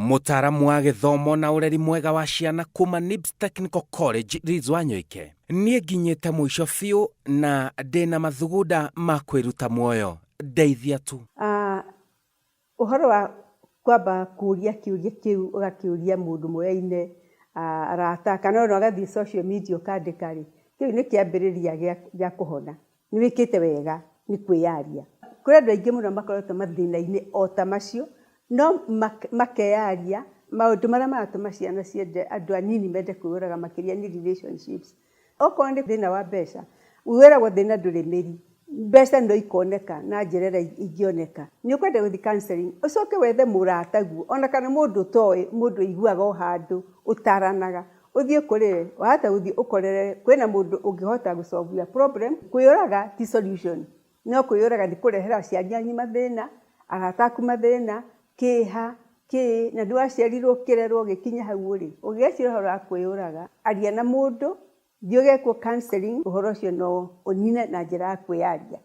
Mũtaaramu wa gĩthomo na ũreri mwega wa ciana kuma NIBS Technical College, Liz Wanyoike. Niĩ nginyĩte mũico biũ na ndĩna mathugunda ma kwĩruta muoyo. Ndeithia tu. Ũhoro wa kwamba kũria kĩũria kĩu, ũgakĩũria mũndũ moyaine, arata, kana ona ũgathiĩ social media ũkandĩka rĩ, kĩu nĩ kĩambĩrĩria gĩa kũhona. Nĩ wĩkĩte wega nĩ kwĩyaria. Kũrĩ andũ aingĩ mũno makoretwo mathĩna-inĩ o ta macio, no makeyaria. Maũndũ marĩa maratũma ciana ciende, andũ anini mende kwĩyũraga makĩria nĩ relationships. Okorwo nĩ thĩna wa mbeca, wĩragwo thĩna ndũrĩ mĩri. Mbeca no ikoneka na njĩra ĩrĩa ingĩoneka. Nĩ ũkwenda gũthiĩ counseling, ũcoke wethe mũrataguo, ona kana mũndũ ũtoĩ, mũndũ ũiguaga o handũ, ũtaranaga, ũthiĩ kũrĩ we. Wahota gũthiĩ ũkorere kwĩna mũndũ ũngĩhota gũ solve your problem. Kwĩyũraga ti solution. No kwĩyũraga nĩ kũrehera aciari anyu mathĩna, arata aku mathĩna, kĩeha, kĩ na nĩ waciarirwo, ũkĩrerwo, ũgĩkinya hau ũrĩ. Ũngĩgeciria ũhoro wa kwĩyũraga, aria na mũndũ, thiĩ ũgekwo counseling, ũhoro ũcio no ũnine na njĩra ya kwĩyaria.